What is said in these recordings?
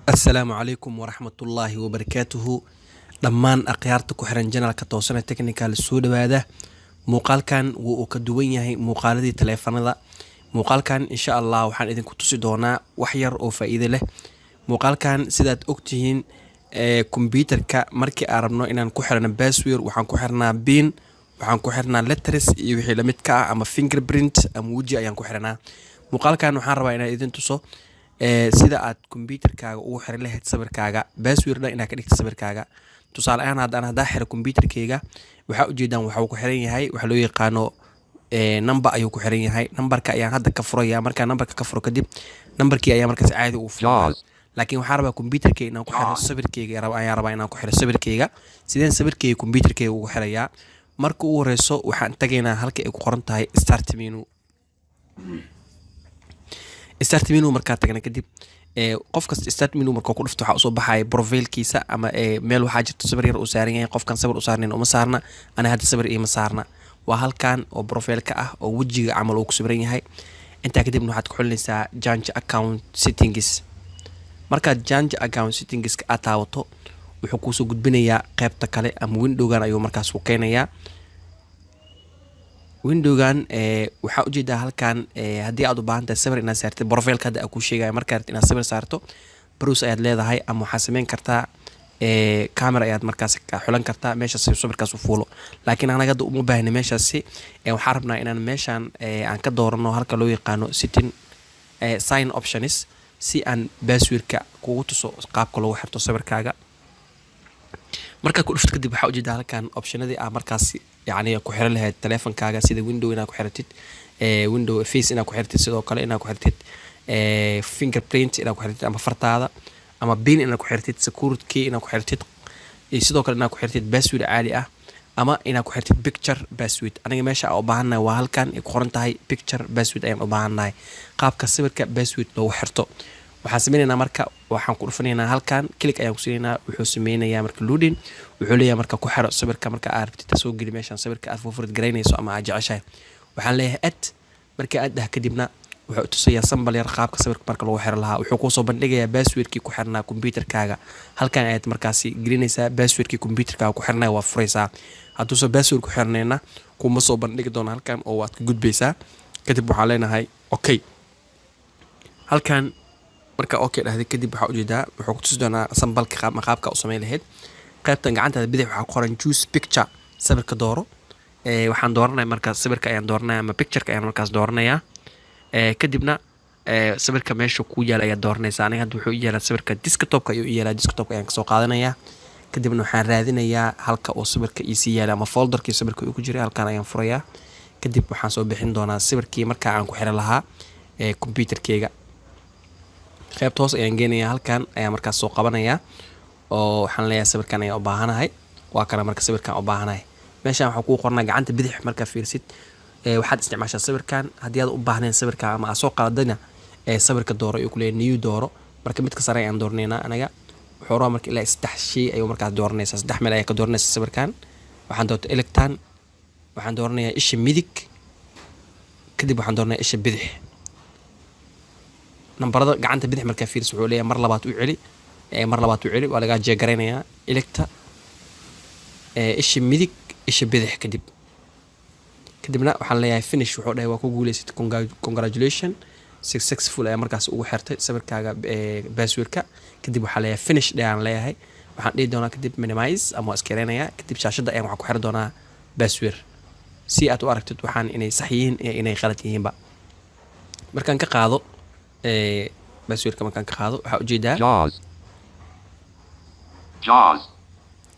Assalaamu calaykum waraxmatullaahi wabarakaatuhu. Dhammaan akhyaarta ku xiran channelka Toosane Technical, soo dhawaada. Muuqaalkan wuu uu ka duwan yahay muuqaaladii taleefanada. Muuqaalkan, insha Allah, waxaan idinku tusi doonaa wax yar oo faa-iido leh. Muuqaalkan, sidaad ogtihiin, ee kombyuutarka markii aan rabno inaan ku xirno password, waxaan ku xirnaa PIN, waxaan ku xirnaa letters iyo wixii lamid ka ah, ama fingerprint ama weji ayaan ku xirnaa. Muuqaalkan waxaan rabaa inaan idin tuso sida aad kombyuutarkaaga ugu xiran lahayd sawirkaaga, passwordna inaad ka dhigta sawirkaaga. Tusaale ahaan, haddaan haddaa xiro kombyuutarkayga, waxaa ujeedaan waxuu ku xiran yahay waxa loo yaqaano number ayuu ku xiran yahay. Numberka ayaan hadda ka furaya. Markaan numberka ka furo kadib, numberkii ayaa markaas caadi ugu furaya. Jaws. Laakiin waxaan rabaa kombyuutarkayga inaan ku xiro sawirkayga, ayaan rabaa inaan ku xiro sawirkayga. Sideen sawirkayga kombyuutarkayga ugu xirayaa? Marka ugu horeyso, waxaan tagaynaa halka ay ku qoran tahay Start menu. Start menu markaa tagna kadib, qof kasta Start menu markuu ku dhufto, waxaa usoo baxaya profilekiisa ama meel waxaa jirto sawir yar uu saaran yahay. Qofkan sawir u saarnayn uma saarna, ana hadda sawir iima saarna. Waa halkan oo profileka ah oo wejiga camal uu ku sawiran yahay. Intaa kadibna waxaad ku xulinaysaa Change account settings. Markaad Change account settingska aad taabato, wuxuu kuusoo gudbinayaa qeybta kale ama windowgan ayuu markaas ku keenayaa. Windowgan waxaa ujeedaa halkan, haddii aad u baahan tahay sawir inaad saartid, profileka hadda aan kuu sheegaya, markaa rabtid inaad sawir saarto, browse ayaad leedahay ama waxaad sameyn kartaa camera ayaad markaas ka xulan kartaa meeshaas si sawirkaas u fuulo. Laakiin anaga hadda uma baahna meeshaasi. Waxaan rabnaa inaan meeshaan aan ka doorano halka loo yaqaano setting, sign options, si aan passwordka kugu tuso qaabka loogu xirto sawirkaaga. Markaad ku dhufto kadib, waxaa ujeedaa halkan optionadii aa markaas yacni ku xiran lahayd taleefankaaga, sida window inaad ku xiratid, window face inaad ku xiratid, sidoo kale inaad ku xiratid fingerprint inaad ku xirtid ama fartaada, ama PIN inaad ku xirtid, security key inaad ku xirtid, iyo sidoo kale inaad ku xirtid password caadi ah ama inaad ku xirtid picture password. Aniga meesha aan u baahannahay waa halkan ay ku qoran tahay picture password ayaan u baahannahay, qaabka sawirka password loogu xirto. Waxaan sameynaynaa marka, waxaan ku dhufanaynaa halkan, click ayaan ku siinaynaa. Wuxuu sameynayaa marka loading. Wuxuu leeyahay marka ku xiro sawirka. Marka aad rabtid, soo geli meeshan sawirka aad favorite garaynayso ama aad jeceshahay. Waxaan leeyahay add. Marka aad dhah kadibna, wuxuu tusayaa sample yar qaabka sawirka marka lagu xiro lahaa. Wuxuu kuusoo bandhigayaa passwordkii ku xirnaa computerkaaga. Halkan ayaad markaasi gelinaysaa passwordkii computerkaaga ku xirnaya, waa furaysaa. Hadduusan password ku xirnayna, kuma soo bandhigi doona halkan oo waad ka gudbaysaa. Kadib waxaan leenahay okay. Halkan marka okay dhahday kadib, waxaa ujeedaa wuxuu ku tusi doonaa sampleka qaabka u samayn lahayd. Qaybtan gacantaada bidix waxaa ku qoran choose picture, sawirka dooro. Waxaan dooranaya marka sawirka ayaan dooranaya ama pictureka ayaan markaas dooranayaa. Kadibna sawirka meesha kuu yaala ayaad dooranaysaa. Aniga hadda wuxuu i yaalaa sawirka desktopka ayuu i yaalaa, desktopka ayaan kasoo qaadanayaa. Kadibna waxaan raadinayaa halka uu sawirka iisii yaala ama folderkii sawirka uu ku jiray. Halkan ayaan furayaa. Kadib waxaan soo bixin doonaa sawirkii markaa aan ku xiri lahaa computerkeyga. Qaybta hoos ayaan geenayaa, halkan ayaan markaas soo qabanayaa oo waxaan leeyahay sawirkan ayaan u baahanahay. Waa kana marka sawirkan u baahanahay. Meeshan waxaa kuu qornaa gacanta bidix markaa fiirsid, waxaad isticmaashaa sawirkan. Haddii aad u baahnayn sawirka ama aad soo qaadayna, sawirka dooro ayuu kuleeyahay, new dooro. Marka midka sare ayaan dooranaynaa anaga. Wuxuu rabaa marka ilaa saddex shay ayuu markaas dooranaysaa, saddex meel ayaa ka dooranaysa sawirkan. Waxaan doortay electan, waxaan dooranayaa isha midig, kadib waxaan dooranayaa isha bidix. Nambarada gacanta bidix markaa fiiris, wuxuu leeyahay mar labaad u celi, mar labaad u celi, waa lagaa jeegaraynayaa. Electa, isha midig, isha bidix. Kadibna waxaan leeyahay finish. Wuxuu dhahay waa ku guuleysatay, congratulation, successful ayaa markaas ugu xirtay sawirkaaga passwordka. Kadib waxaa leeyahay finish ayaan leeyahay. Waxaan dhihi doonaa kadib minimize ama waa iska yareynayaa. Kadib shaashadda ayaan waxaan ku xiri doonaa password si aad u aragtid waxaan inay sax yihiin iyo inay qalad yihiinba. Markaan ka qaado passwordka, markaan ka qaado, waxaa ujeedaa JAWS. JAWS.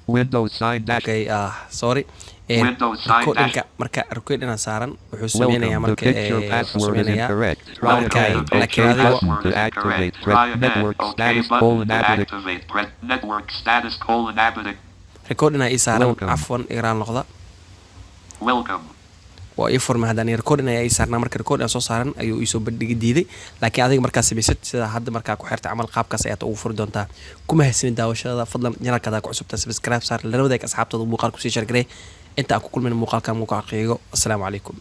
Windows sign dash. Okay, sorry. Windows sign Recordingka marka recording saaran, wuxuu sameynayaa Welcome. The marka picture wuxuu password is sameynayaa incorrect. Try marka again. laakiin OK adigo button to activate. Try Press again. network OK status button colon to abatic. activate. Press network status colon abatic. Recording aa ii saaran. Welcome. Cafwan, igraan noqda. Welcome. Waa ii furmay haddana. Recording ayaa ii saarnaa. Marka recording aan soo saaran ayuu iisoo bandhigi diiday. Laakiin adiga markaa samaysid sida hadda markaa ku xirtay camal, qaabkaas ayaad ugu furi doontaa. Kuma haysanin daawashada. Fadlan, channelkaada ku cusubta, subscribe saar, lana wadaag asxaabtada, muuqaal kusii share garee. Inta aan ku kulmayna muuqaalka muuqaal qiigo, assalaamu calaykum.